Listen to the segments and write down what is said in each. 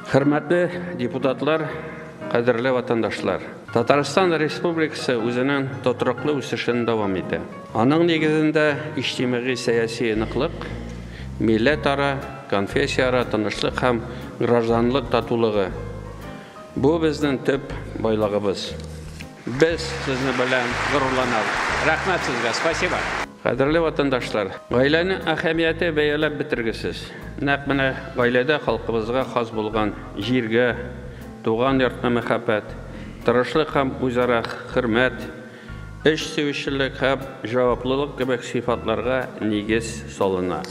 Хөрмәтле депутатлар, кадерле ватандашлар! Татарстан Республикасы үзенең тотрыклы үсешен дәвам итә. Аның нигезендә иҗтимагый-сәяси ныклык, милләтара, конфессияара тынычлык һәм гражданлык татулыгы. Бу безнең төп байлыгыбыз. Без сезне белән горурланабыз. Рәхмәт сезгә, спасибо. Кадерле ватандашлар, гаиләнең әһәмияте бәяләп бетергесез. Нәкъ менә гаиләдә халкыбызга хас булган җиргә, туган йортка мәхәббәт, тырышлык һәм үзара хөрмәт, эш сөючелек һәм җаваплылык кебек сыйфатларга нигез салына.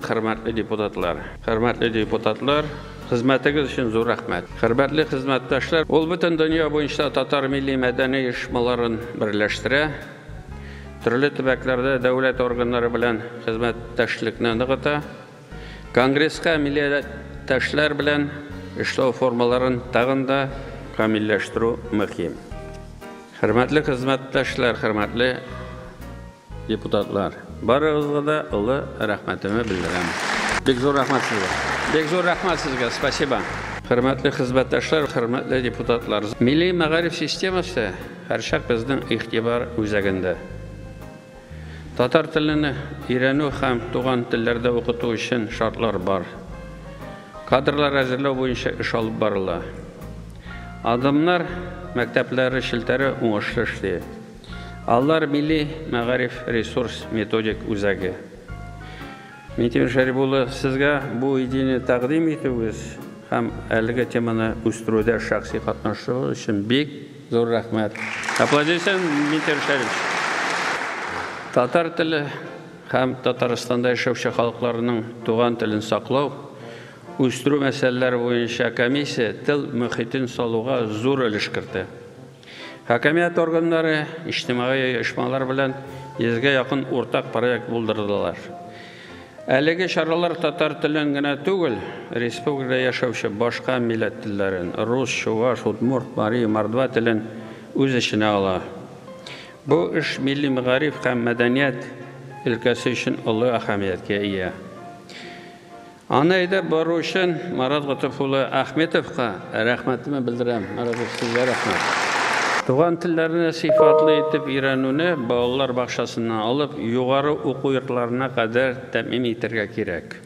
Хөрмәтле депутатлар, хөрмәтле депутатлар, хезмәтегез өчен зур рәхмәт. Хөрмәтле хезмәттәшләр, ул бөтен дөнья буенча татар милли мәдәни оешмаларын берләштерә, төрле төбәкләрдә дәүләт органнары белән хезмәттәшлекне ныгыта, Конгресска милләттәшләр белән эшләү формаларын тагын да камилләштерү мөһим. Хөрмәтле хезмәттәшләр, хөрмәтле депутатлар, барыгызга да олы рәхмәтемне белдерәм. Бик зур рәхмәт сезгә. Бик зур рәхмәт сезгә, спасибо. Хөрмәтле хезмәттәшләр, хөрмәтле депутатлар. Милли мәгариф системасы һәрчак безнең игътибар үзәгендә. Татар телен өйрәнү һәм туган телләрдә укыту өчен шартлар бар. Кадрлар әзерләү буенча эш алып барыла. Адымнар мәктәпләре челтәре уңышлы эшли. Алар милли мәгариф ресурс методик үзәге. Минтимер Шәрип улы, сезгә бу идеяне тәкъдим итүегез һәм әлеге теманы үстерүдә шәхси катнашуыгыз өчен бик зур рәхмәт. Аплодисменты, Минтимер Шәрипович. Татар теле һәм Татарстанда яшәүче халыкларның туган телен саклау, үстерү мәсьәләләре буенча комиссия тел мөхитен салуга зур өлеш кертә. Хакимият органнары, иҗтимагый оешмалар белән 100гә якын уртак проект булдырдылар. Әлеге чаралар татар телен генә түгел, республикада яшәүче башка милләт телләрен, рус, чуваш, удмурт, мари, мордва телен үз эченә ала. Бу эш милли мәгариф һәм мәдәният өлкәсе өчен олы әһәмияткә ия. Аны әйдәп бару өчен Марат Готыф улы Ахметовка рәхмәтемне белдерәм. Марат Готыф, сезгә рәхмәт. Туган телләрне сыйфатлы итеп өйрәнүне балалар бакчасыннан алып югары уку йортларына кадәр тәэмин итәргә кирәк.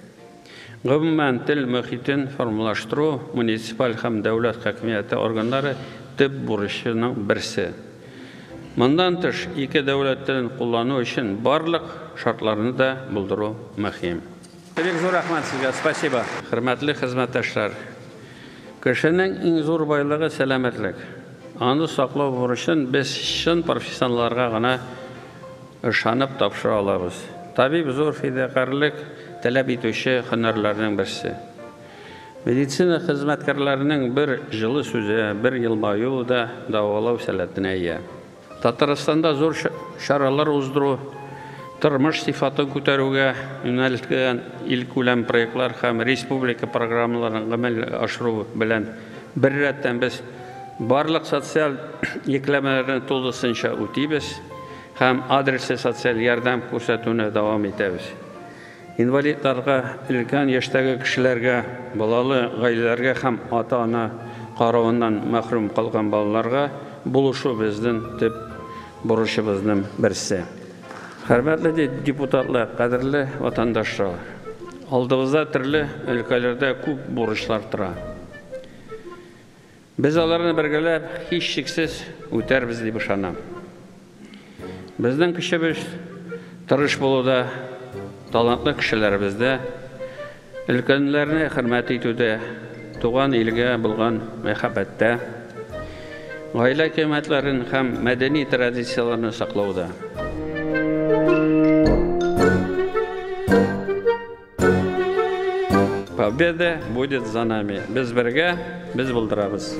Гомумән, тел мөхитен формалаштыру муниципаль һәм дәүләт хакимияте органнары төп бурычының берсе. Моннан тыш, ике дәүләт телен куллану өчен барлык шартларны да булдыру мөһим. Бик зур рәхмәт сезгә, спасибо. Хөрмәтле хезмәттәшләр, кешенең иң зур байлыгы сәламәтлек. Аны саклау бурычын без чын профессионалларга гына ышанып тапшыра алабыз. Табиб зур фидакарьлек таләп итүче һөнәрләрнең берсе. Медицина хезмәткәрләренең бер җылы сүзе, бер елмаюы да дәвалау сәләтенә ия. Татарстанда зур чаралар уздыру, тормыш сыйфатын күтәрүгә юнәлтелгән илкүләм проектлар һәм республика программаларын гамәлгә ашыру белән беррәттән без барлык социаль йөкләмәләрне тулысынча үтибез һәм адреслы социаль ярдәм күрсәтүне дәвам итәбез. Инвалидларга, өлкән яшьтәге кешеләргә, балалы гаиләләргә һәм ата-ана каравыннан мәхрүм калган балаларга булышу безнең төп бурычыбызның берсе. Хөрмәтле депутатлар, кадерле ватандашлар, алдыбызда төрле өлкәләрдә күп бурычлар тора. Без аларны бергәләп һичшиксез үтәрбез дип ышанам. Безнең көчебез тырыш булуда, талантлы кешеләребездә, өлкәннәрне хөрмәт итүдә, туган илгә булган мәхәббәттә, гаилә кыйммәтләрен һәм мәдәни традицияләрне саклауда. Победа будет за нами. Без бергә, без булдырабыз.